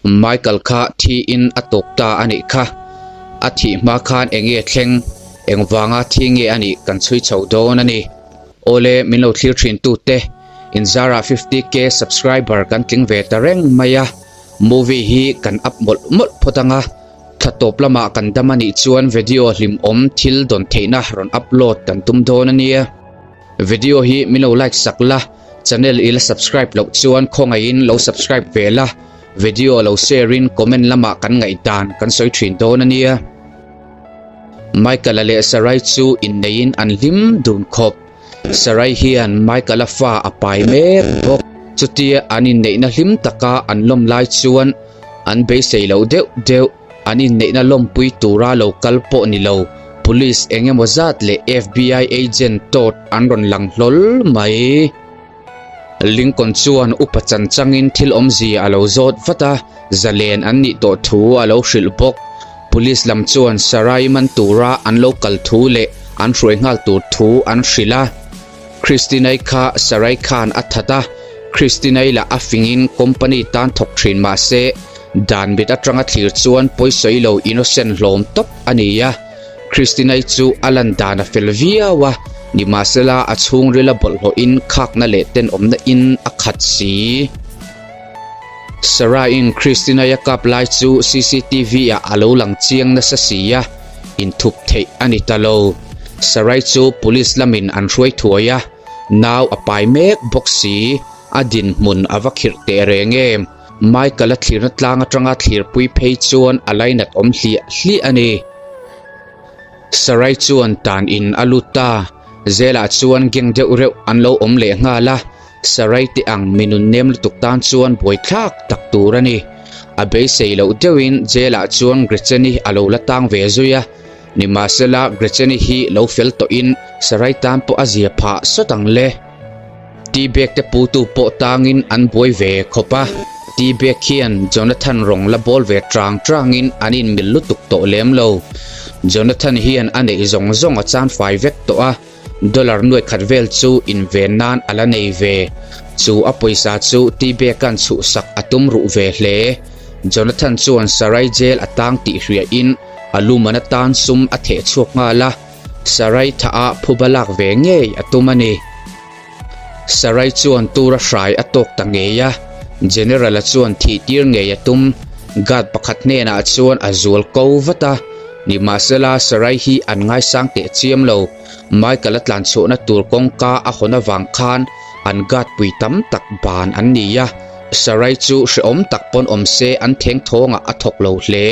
Michael kha thiin a tawp ta a nih kha. A thih hma khan eng nge thleng, engvanga thi nge a nih kan chhui chho dawn a ni. Awle min lo thlir thin tute, inzarah 50k subscriber kan tling ve ta reng mai a, movie hi kan up mawlh mawlh phawt ang a, thla tawp lamah kan dam a nih chuan video hlimawm thil dawn theihna rawn upload kan tum dawn a nia. Video hi min lo like sak la, channel i la subscribe loh chuan khawngaihin lo subscribe ve la, video lo share in comment lamah kan ngaihdan kan sawi thin dawn a nia. Michael-a leh Sarai chu inneihin an hlim dun khawp. Sarai hian Michael-a fa a pai mek bawk. Chutia an inneihna hlim taka an lawm lai chuan an beisei loh deuh deuh. An inneihna lawmpui tura lo kal pawh ni lo, police eng emaw zat leh FBI agent tawt an rawn lang hlawl mai. Lincoln chuan upa chan changin thil awmzia a lo zawt vat a, zalen an nih tawh thu a lo hrilh bawk. Police lam chuan Sarai man tura an lo kal thu leh an hruai nghal tur thu an hrilh a. Christinai kha Sarai khan a that a, Christinai lah a fingin company tan thawk thin mah se, dan mit atanga thlir chuan pawisawi lo innocent hlawm tawp a ni a. Christinai chu a lan dan a fel viau a, nimahsela a chhungril a bawlhhlawhin khakna leh tenawmna in a khat si. Sarah-in Christinai a kap lai chu CCTV ah a lo lang chiang nasa si a. Inthup theih a ni ta lo. Sarai chu police lamin an hruai thuai a, nau a pai mek bawk si, a dinhmun a va khirh teh reng em? Michael-a thlirna tlang atanga thlirpui phei chuan a lainat awm hliah hliah a ni. Sarai chuan tan in a lut ta, Zelah chuan gang deuh reuh an lo awm leh nghal a, Sarai te ang mi nun nem lutuk tan chuan buaithlak tak tur a ni. A beisei loh deuhin jail-ah chuan Gretchen-i a lo la tang ve zui a, nimahsela Gretchen-i hi lo fel tawhin Sarai tan pawh a zia phah sawt ang le. T-bag te putu pawh tangin an buai ve khawp a, T-bag hian Jonathan rawng la bawl ve chang changin an inmil lutuk tawh lem lo. Jonathan hian a neih zawng zawng a chan fai vek tawh a, Dollar nuai khat vel chu inven nan a la nei ve. Chu a pawisa chu T-Bag-a'n chhuhsak a tum ruh ve hle. Jonathan chuan Sarai jail a tang tih hriain a luman atan sum a theh chhuak nghal a, Sarai thah ah phuba lak ve ngei a tum a ni. Sarai chuan tura hrai a tawk ta ngei a, General-a chuan thih tir ngei a tum. Guard pakhat hnenah chuan a zual ko vat a, nimahsela Sarai hi an ngaisang teh chiam lo. Michael-a tlanchhuahna tur kawngka a hawn avang khan an guard pui tam tak ban an ni a, Sarai chu hrehawm tak pawn awm se an theng thawngah a thawk lo hle.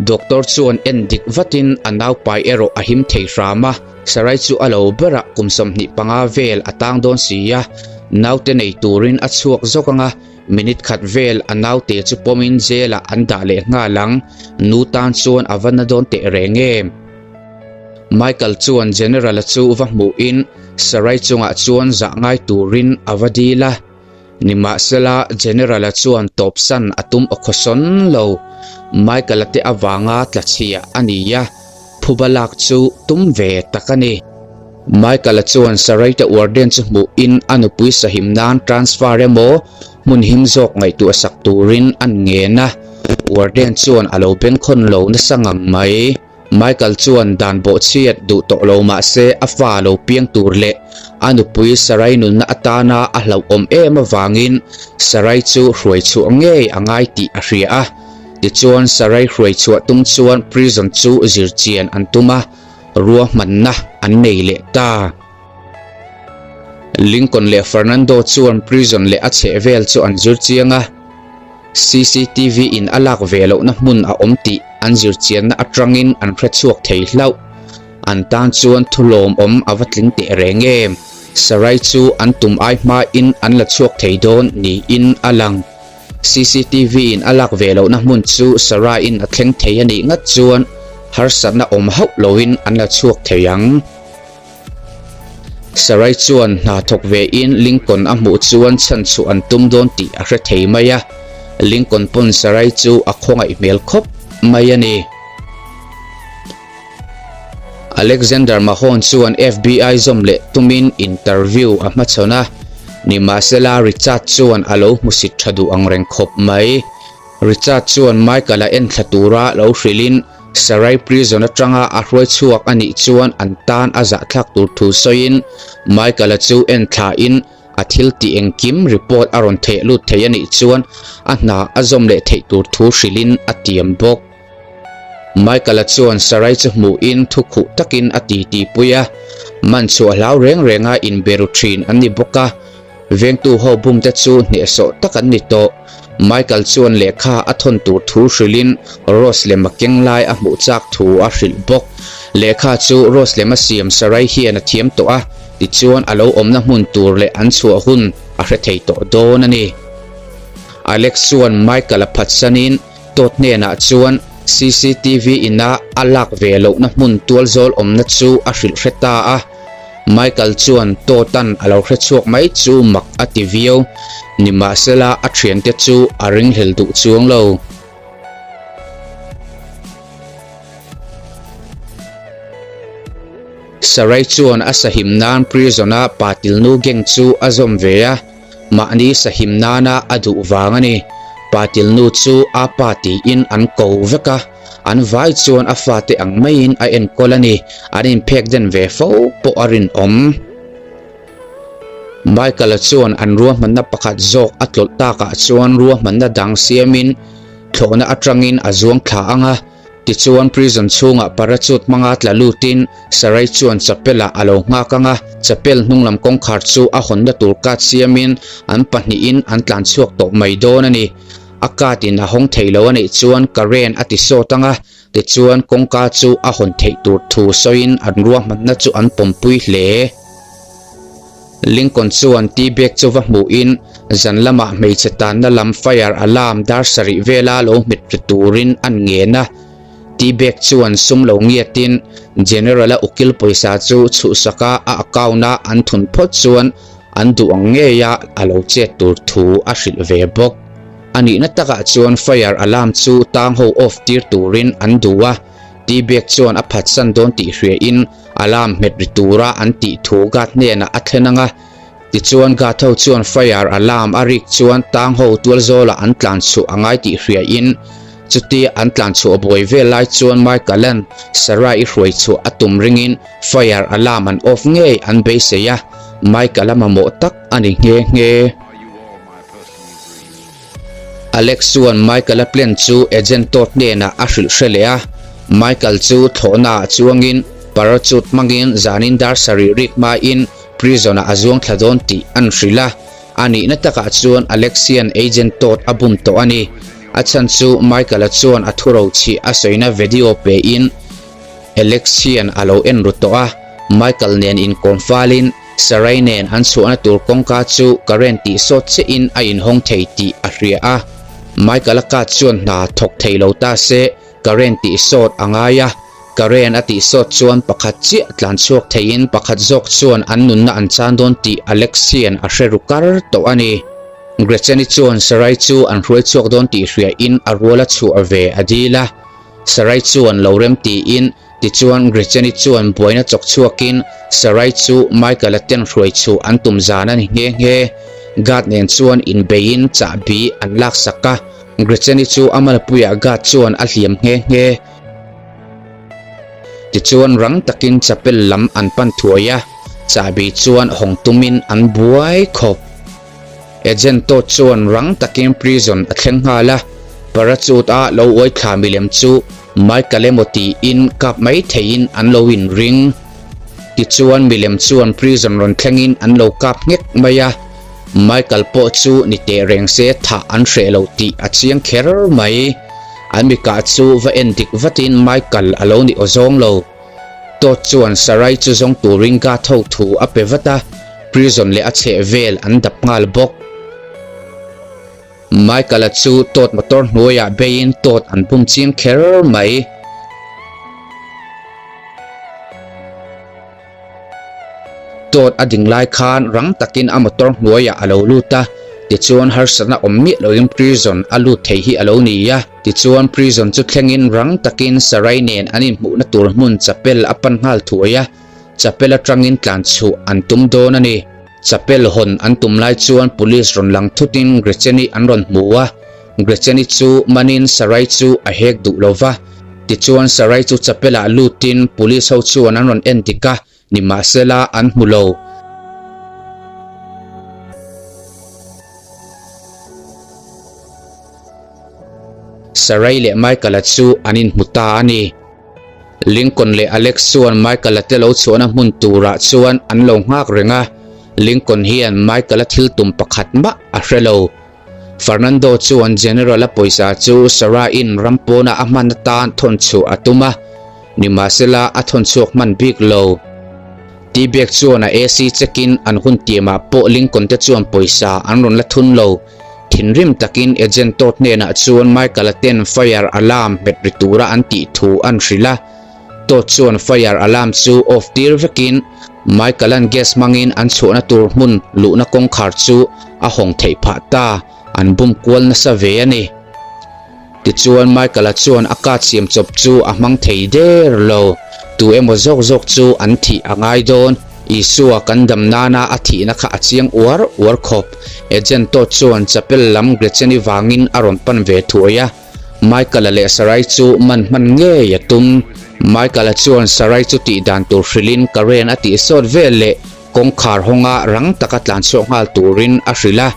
Doctor chuan en dik vatin a naupai erawh a him thei hram a, Sarai chu a lo berah kum 25 vel a tang dawn si a, naute nei turin a chhuak zawk ang a, minute khat vel a naute chu pawmin jail ah an dah leh nghal ang, nu tan chuan a va na dawn teh reng em? Michael chuan General-a chu va hmuhin Sarai chungah chuan zah ngai turin a va dil a. Nimahsela, General-a chuan tawpsan a tum awkhawsawn lo. Michael-a te avanga tlachhia a ni a, phuba lak chu tum ve tak a ni. Michael-a chuan Sarai te warden chu hmuhin a nupui sahim nan transfer emaw hmun him zawk ngaihtuah sak turin an ngen a, warden chuan a lo bengkhawn lo nasa ngang mai. Michael chuan dan bawhchhiat duh tawh lo mah se a fa lo piang tur leh a nupui Sarai nunna atana a hlauhawm em avangin Sarai chu hruai chhuah ngei a ngai tih a hria a. Tichuan Sarai hruai chhuah tum chuan prison chu zirchian an tum a, ruahmanna an nei leh ta. Lincoln leh Fernando chuan prison leh a chhehvel chu an zir chiang a. CCTV in a lak ve lohna hmun a awm tih an zirchianna atangin an hre chhuak thei hlauh. An tan chuan thu lawmawm a va tling teh reng em? Sarai chu an tum ai hmain an la chhuak thei dawn niin a lang. CCTV in a lak ve lohna hmun chu Saraiin a thleng thei a nih ngat chuan harsatna awm hauh loin an la chhuak thei ang. Sarai chuan hna thawk vein Lincoln a hmuh chuan chhan chhuah an tum dawn tih a hre thei mai a, Lincoln pawn Sarai chu a khawngaih hmel khawp mai a ni. Alexander Mahone chuan FBI zawm leh tumin interview a hmachhawn a, nimahsela Richard chuan a lo hmusit tha duh angreng khawp mai. Richard chuan Michael-a enthla tura lo hrilhin Sarai prison atanga a hruai chhuak a nih chuan an tan a zahthlak tur thu sawiin Michael-a chu enthlain a thil tih engkim report a rawn theh lut thei a nih chuan a hna a zawm leh theih tur thu hrilhin a tiam bawk. Michael-a chuan Sarai chu hmuhin thu khuh takin a titi pui a, man chhuah hlau reng renga inbe ru thin an ni bawk a, vengtu ho bumte chu hnehsawh tak an ni tawh. Michael chuan lehkha a thawn tur thu hrilhin Rose lem a keng lai a hmuh chak thu a hrilh bawk. Lehkha chu Rose lem a siam Sarai hian a thiam tawh a, tichuan a lo awmna hmun tur leh an chhuah hun a hre thei tawh dawn a ni. Alex chuan Michael-a phatsanin Todd hnenah chuan cctv ina a lak ve lohna hmun tualzawl awmna chu a hrilh hre ta a. Michael chuan Todd-a'n a lo hre chhuak mai chu mak a ti viau. Nimahsela a thiante chu a ringhlel duh chuang lo. Sarai chuan a sahim nan prison-a patilnu gang chu a zawm ve a. Mahni sahim nana a duh vang a ni. Patil nu chu a pa tiin an ko vek a, an vai chuan a fate ang maiin a enkawl a ni. An inphek den ve fo pawh a rinawm. Michael-a chuan an ruahmanna pakhat zawk a tlawlh takah chuan ruahmanna dang siamin thlawhna atangin a zuang thla ang a. Tichuan prison chhungah parachute hmanga tla lutin Sarai chuan chapel-ah a lo nghak ang a, chapel hnunglam kawngkhar chu a hawnna tur card siamin an pahnihin an tlan chhuak tawh mai dawn a ni. A card in a hawng thei lo a nih chuan current a ti sawt ang a, tichuan kawngka chu a hawn theih tur thu sawiin an ruahmanna chu an pawmpui hle. Lincoln chuan tea bag chu va hmuhin zan lamah hmeichhe tanna lam fire alarm dar sarih vela lo hmet ri turin an ngen a. Tea bag chuan sum lo ngiatin General-a ukil pawisa chu chhuhsaka a account-a an thun phawt chuan an duh ang ngeia a lo chet tur thu a hrilh ve bawk. A nihna takah chuan fire alarm chu tang ho off tir turin an duh a, tea bag chuan a phatsan dawn tih hriain Alarm hmet ri tura an tih thu guard hnenah a thlen ang a, tichuan guard ho chuan fire alarm a rik chuan tang ho tual zawlah an tlan chhuah a ngai tih hriain chutia an tlan chhuah buai vel lai chuan Michael-a'n Sarah-i hruai chhuah a tum ringin fire alarm an off ngei an beisei a, Michael-a mamawh tak a ni nghe nghe. Alex chuan Michael-a plan chu agent Todd hnenah a hrilh hre leh a. Michael chu thlawhnaah chuangin parachute hmangin zanin dar sarih rik hmain prison-ah a zuang thla dawn tih an hrilh a. A nihna takah chuan Alex hian agent Todd a bum tawh a ni. A chhan chu Michael-a chuan a thurochhih a sawina video pein Alex hian a lo en ru tawh a, Michael nen inkawm falin Sarai nen an chhuahna tur kawngka chu current tih sawt chiahin a inhawng thei tih a hria a. Michael-a card chuan hna thawk thei lo ta se current tih sawt a ngai a, current a tih sawt chuan pakhat chiah tlan chhuak theiin pakhat zawk chuan an nunna an chan dawn tih Alex hian a hre ru kar tawh a ni. Gretchen-i chuan Sarai chu an hruai chhuak dawn tih hriain a ruala chhuah ve a dil a. Sarai chuan lo rem tiin, tichuan Gretchen-i chuan buaina chawk chhuakin Sarai chu Michael-a ten hruai chhuh an tum zan a ni nghe nghe. Guard nen chuan inbeiin chahbi an laksak a, Gretchen-i chu a malpuiah guard chuan a hliam nghe nghe. Tichuan rang takin chapel lam an pan thuai a, chahbi chuan hawng tumin an buai khawp. Agent Todd chuan rang takin prison a thleng nghal a, parachute a lo uai thla milem chu Michael emaw tiin kap mai theiin an lo inring. Tichuan milem chuan prison rawn thlengin an lo kap nghek mai a, Michael pawh chu ni teh reng se thah an hreh lo tih a chiang kher mai. An mikah chu va en dik vatin Michael a lo ni awzawng lo. Todd chuan Sarai chu zawng turin guard ho thu a pe vat a, prison leh a chheh vel an dap nghal bawk. Michael-a chu Todd motor hnuaiah beiin Todd an bum chiang kher mai. Todd a ding lai khan rang takin a motor hnuaiah a lo lut a, tichuan harsatna awm miah loin prison a lut thei hi a lo ni a. Tichuan prison chu thlengin rang takin Sarai nen an inhmuhna tur hmun chapel a pan nghal thuai a, chapel atangin tlan chhuah an tum dawn a ni. Chapel hawn an tum lai chuan police rawn lang thutin Gretchen-i an rawn hmu a. Gretchen-i chu manin Sarai chu a hek duh lo va. Tichuan Sarai chu chapel-ah lutin police ho chuan an rawn en dik a, nimahsela an hmu lo. Sarai leh Michael-a chu an inhmu ta a ni. Lincoln leh Alex chuan Michael-a te lo chhuahna hmun turah chuan an lo nghak reng a, Lincoln hian Michael-a thil tum pakhat mah a hre lo. Fernando chuan General-a pawisa chu Sarah-in ram pawna a hman atan thawn chhuah a tum a, nimahsela a thawn chhuak hman bik lo. T-Bag chuan a AC check-in an hun tiamah pawh Lincoln te chuan pawisa an rawn la thun lo. Thinrim takin agent Todd hnenah chuan Michael-a ten fire alarm hmet ri tura an tih thu an hrilh a. Todd chuan fire alarm chu off tir vekin Michael-a'n gas hmangin an chhuahna tur hmun luhna kawngkhar chu a hawng theih phah ta, an bum kual nasa ve a ni. Tichuan Michael-a chuan a card siam chawp chu a hmang thei der lo. Tu emaw zawk zawk chu an thih a ngai dawn. Isua kan dam nana a thihna kha a chiang uar uar khawp. Agent Todd chuan chapel lam Gretchen-i vangin a rawn pan ve thuai a. Michael-a leh Sarai chu man hman ngei a tum. Michael-a chuan Sarai chu tih dan tur hrilhin Karen a tih sawt vel leh Kawngkhar hawnga rang taka tlan chhuak nghal turin a hrilh a,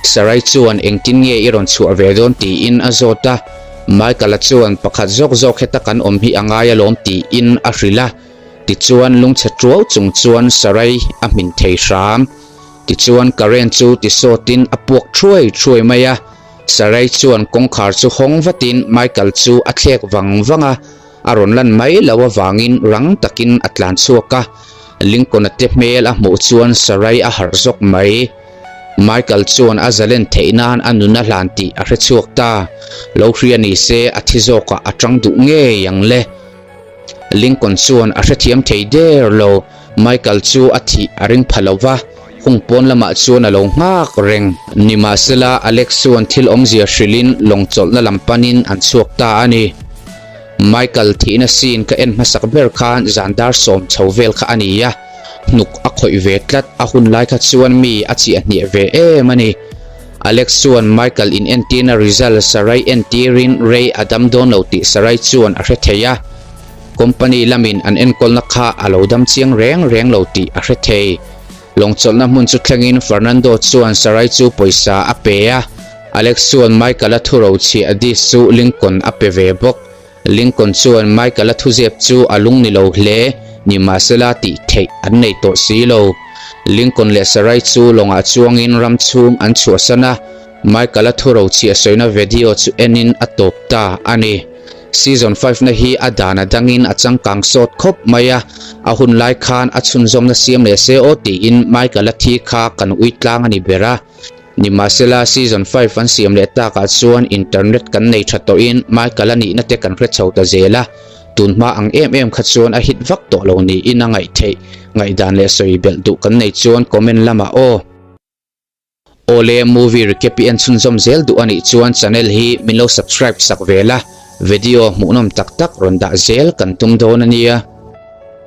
Sarai chuan engtin nge i rawn chhuah ve dawn tiin a zawt a, Michael-a chuan pakhat zawk zawk heta kan awm hi a ngai alawm tiin a hrilh a, tichuan lungchhe tuau chung chuan Sarai a hmin thei hram. Tichuan Karen chu tisawtin a puak thuai thuai mai a, Sarai chuan kawngkhar chu hawng vatin Michael chu a thlek vang vang a, A rawn lan mai lo avangin rang takin a tlan chhuak a, Lincoln-a te hmel a hmuh chuan Sarai a harh zawk mai. Michael chuan a zalen theih nan a nun a hlan tih a hre chhuak ta. Lo hria ni se a thi zawkah a tang duh ngei ang le. Lincoln chuan a hrethiam thei der lo. Michael chu a thih a ring pha lo va, hung pawn lamah chuan a lo nghak reng. Nimahsela, Alex chuan thil awmzia hrilhin lawng chawlhna lam panin an chhuak ta a ni. Michael thihna scene ka en hmasak ber khan zan dar sawm chho vel kha a ni a, hnuk a khawih ve tlat, a hun lai kha chuan mi a chiah hniah ve em a ni. Alex chuan Michael in entirna result Sarai entirin rei a dam dawn lo tih Sarai chuan a hre thei a. Company lamin an enkawlna kha a lo dam chiang reng reng lo tih a hre thei. Lawng chawlhna hmun chu thlengin Fernando chuan Sarai chu pawisa a pe a, Alex chuan Michael-a thuro chhiah disc chu Lincoln a pe ve bawk. Lincoln chuan Michael-a thuzep chu a lung ni lo hle, nimahsela tih theih an nei tawh si lo. Lincoln leh Sarai chu lawngah chuangin ram chhung an chhuahsan a, Michael-a thuro chhiah sawina video chu enin a tawp ta a ni. Season 5 na hi a dan a dangin a changkang sawt khawp mai a, a hun lai khan a chhunzawmna siam leh se aw tiin Michael-a thi kha kan ui tlang a ni ber a. Nimahsela season 5 an siam leh takah chuan internet kan nei tha tawhin Michael-a nihna te kan hre chho ta zel a, tunhma ang em em kha chuan a hit vak tawh lo niin a ngaih theih. Ngaihdan leh sawi belh duh kan nei chuan comment lamah aw. Awle movie recap i en chhunzawm zel duh anih chuan channel hi min lo subscribe sak ve la, video hmuhnawm tak tak rawn dah zel kan tum dawn ania.